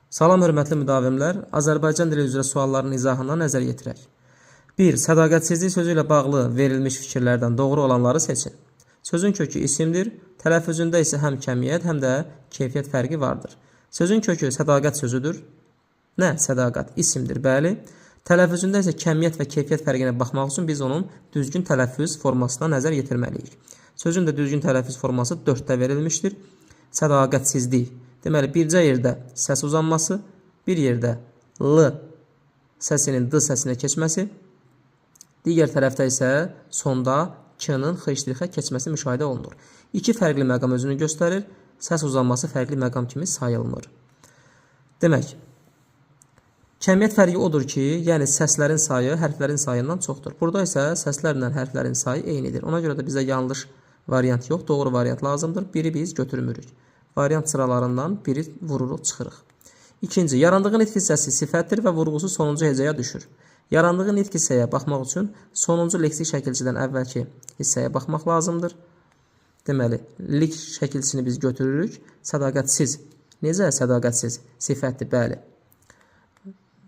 Salam hörmətli müdavimlər, Azərbaycan dili üzrə sualların izahına nəzər yetirək. 1. Sədaqətsizlik sözü ilə bağlı verilmiş fikirlərdən doğru olanları seçin. Sözün kökü isimdir, tələffüzündə isə həm kəmiyyət, həm də keyfiyyət fərqi vardır. Sözün kökü sədaqət sözüdür. Nə? Sədaqət isimdir, bəli. Tələffüzündə isə kəmiyyət və keyfiyyət fərqinə baxmaq üçün biz onun düzgün tələffüz formasına nəzər yetirməliyik. Sözün də düzgün tələffüz forması 4-də verilmişdir. Sədaqətsizlik. Deməli, bircə yerdə səs uzanması, bir yerdə L səsinin D səsinə keçməsi, digər tərəfdə isə sonda K-nın X-ə keçməsi müşahidə olunur. İki fərqli məqam özünü göstərir. Səs uzanması fərqli məqam kimi sayılmır. Demək, kəmiyyət fərqi odur ki, yəni səslərin sayı hərflərin sayından çoxdur. Burada isə səslərlə hərflərin sayı eynidir. Ona görə də bizə yanlış variant yox, doğru variant lazımdır. Biri biz götürmürük. Variant sıralarından biri vururuq, çıxırıq. İkinci, yarandığı nitq hissəsi sifətdir və vurğusu sonuncu hecəyə düşür. Yarandığı nitq hissəyə baxmaq üçün sonuncu leksik şəkilçidən əvvəlki hissəyə baxmaq lazımdır. Deməli, lik şəkilçisini biz götürürük. Sədaqətsiz. Necə sədaqətsiz? Sifətdir, bəli.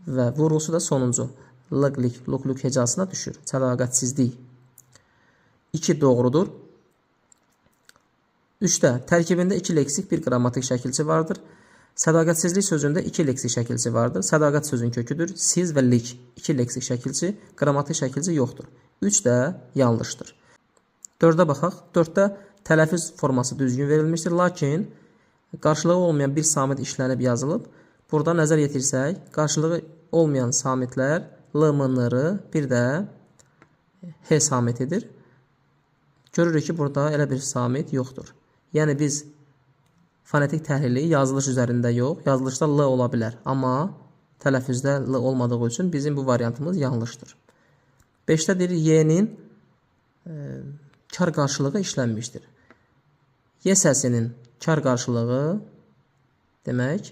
Və vurğusu da sonuncu lıqlik, luqluq hecasına düşür. Sədaqətsizlik. 2 doğrudur. 3-də tərkibində 2 leksik, bir qrammatik şəkilçi vardır. Sədaqətsizlik sözündə 2 leksik şəkilçi vardır. Sədaqət sözün köküdür. Siz və lik 2 leksik şəkilçi, qrammatik şəkilçi yoxdur. 3 də yanlışdır. 4-ə baxaq. 4-də tələffüz forması düzgün verilmişdir, lakin qarşılığı olmayan bir samit işlənib yazılıb. Burada nəzər yetirsək, qarşılığı olmayan samitlər L, M, N, R, bir də H samitidir. Görürük ki, burada elə bir samit yoxdur. Yəni biz fonetik təhlili yazılış üzərində yox, yazılışda L ola bilər, amma tələffüzdə L olmadığı üçün bizim bu variantımız yanlışdır. 5-də deyir Y-nin kar qarşılığı işlənmişdir. Y səsinin kar qarşılığı demək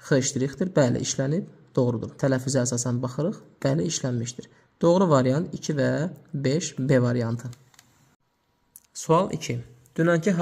X ştrixdir. Bəli, işlənib, doğrudur. Tələffüzə əsasən baxırıq, bəli, işlənmişdir. Doğru variant 2 və 5 B variantı. Sual 2. Dünənki